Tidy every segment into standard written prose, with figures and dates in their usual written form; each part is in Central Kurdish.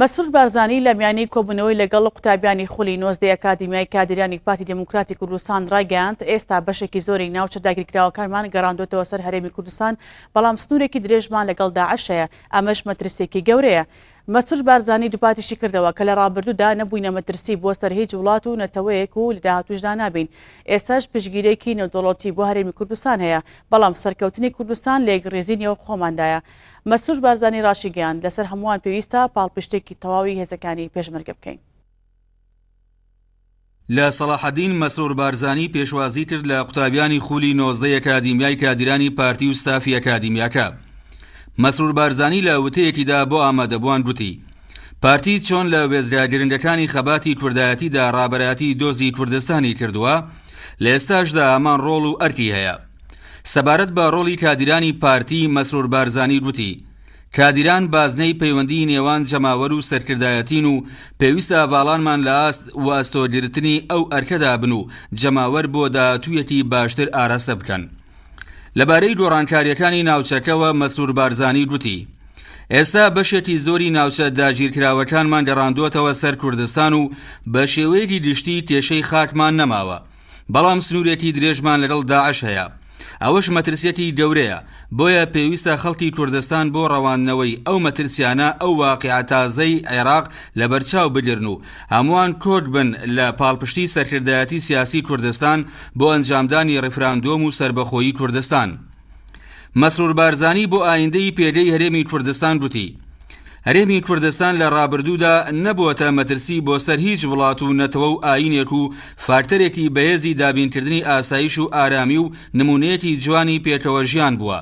مەسرور بارزانی لە میانی کۆبوونەوەی لەگەڵ قوتابیانی خولی نۆزدەی ئەکادیمیای کادیرانی پارتی دێموکراتی کوردستان ڕایگەیاند، ئێستا بەشێکی زۆری ناوچە داگیرکراوەکانمان گەڕاندۆتەوە سەر هەرێمی کوردستان، بەڵام سنوورێکی درێژمان لەگەڵ داعش هەیە، ئەمەش مەترسییەکی گەورەیە. مەسرور بارزانی دووپاتیشی کردەوە کە لە ڕابردوودا نەبووینە مەترسی بۆ سەر هیچ وڵات و نەتەوەیەک و لە داهاتووشدا نابین. ئێستاش پشتگیرییەکی نێودەوڵەتی بۆ هەرێمی کوردستان هەیە، بەڵام سەرکەوتنی کوردستان لە یەکڕیزی نێو خۆماندایە. مەسرور بارزانی ڕاشیگەیاند، لەسەر هەمووان پێویستە پاڵپشتێکی تەواوی هێزەکانی پێشمەرگە بکەین. لە سەڵاحەدین مەسرور بارزانی پێشوازی کرد لە قوتابیانی خولی نۆزدەی ئەکادیمیای کادیرانی پارتی و ستافی ئەکادیمیاکە. مەسرور بارزانی لە وتەیەکیدا بۆ ئامادەبووان گوتی، پارتی چۆن لە وێستگە گرنگەکانی خەباتی کوردایەتیدا ڕابەرایەتی دۆزی کوردستانی کردووە، لە ئێستاشدا هەمان ڕۆڵ و ئەرکی هەیە. سەبارەت بە ڕۆڵی کادیرانی پارتی، مەسرور بارزانی گوتی، کادیران بازنەی پەیوەندیی نێوان جەماوەر و سەرکردایەتین و پێویستە هەڤاڵانمان لە ئاست وەئەستۆگرتنی ئەو ئەرکەدا بن و جەماوەر بۆ داهاتوویەکی باشتر ئاراستە بکەن. لەبارەی گۆڕانکارییەکانی ناوچەکەوە مەسرور بارزانی گوتی، ئێستا بەشێکی زۆری ناوچە داگیرکراوەکانمان گەڕاندووەتەوە سەر کوردستان و بە شێوەیەکی گشتی کێشەی خاکمان نەماوە، بەڵام سنوورێکی درێژمان لەگەڵ داعش هەیە، ئەوەش مەترسییەکی گەورەیە، بۆیە پێویستە خەڵکی کوردستان بۆ ڕەواندنەوەی ئەو مەترسیانە ئەو واقیعە تازەی عێراق لەبەرچاو بگرن و هەمووان کۆک بن لە پاڵپشتی سەرکردایەتی سیاسی کوردستان بۆ ئەنجامدانی ڕیفراندۆم و سەربەخۆیی کوردستان. مەسرور بارزانی بۆ ئایندەی پێگەی هەرێمی کوردستان گوتی، هەرێمی کوردستان لە ڕابردوودا نەبووەتە مەترسی بۆ سەر هیچ وڵات و نەتەوە و ئایینێک و فاکتەرێکی بەهێزی دابینکردنی ئاسایش و ئارامی و نموونەیەکی جوانی پێکەوە ژیان بووە.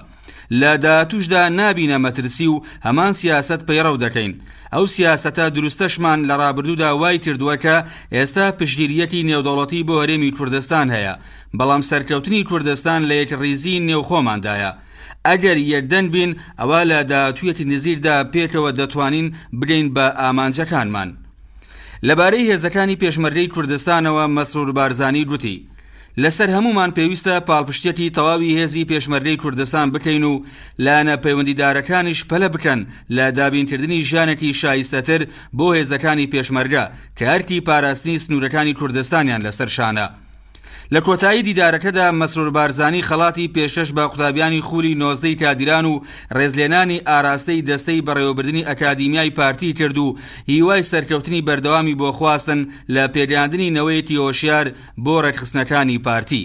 لە داهاتووشدا نابینە مەترسی و هەمان سیاسەت پەیڕەو دەکەین. ئەو سیاسەتە دروستەشمان لە ڕابردوودا وای کردووە کە ئێستا پشتگیرییەکی نێودەوڵەتی بۆ هەرێمی کوردستان هەیە، بەڵام سەرکەوتنی کوردستان لە یەکڕیزیی نێوخۆماندایە. ئەگەر یەکدەنگ بین، ئەوا لە داهاتوویەکی نزیکدا پێکەوە دەتوانین بگەین بە ئامانجەکانمان. لەبارەی هێزەکانی پێشمەرگەی کوردستانەوە مەسرور بارزانی گوتی، لەسەر هەموومان پێویستە پاڵپشتیەتی تەواوی هێزی پێشمەرگەی کوردستان بکەین و لایەنە پەیوەندیدارەکانیش پەلە بکەن لە دابینکردنی ژیانێکی شایستەتر بۆ هێزەکانی پێشمەرگە کە ئەرکی پاراستنی سنوورەکانی کوردستانیان لەسەر شانە. لە کۆتایی دیدارەکەدا مەسرور بارزانی خەڵاتی پێشکەش بە قوتابیانی خولی نۆزدەی کادیران و ڕێزلێنانی ئاراستەی دەستەی بەڕێوەبردنی ئەکادیمیای پارتی کرد و هیوای سەرکەوتنی بەردەوامی بۆ خواستن لە پێگەیاندنی نەوەیەکی هۆشیار بۆ ڕێکخستنەکانی پارتی.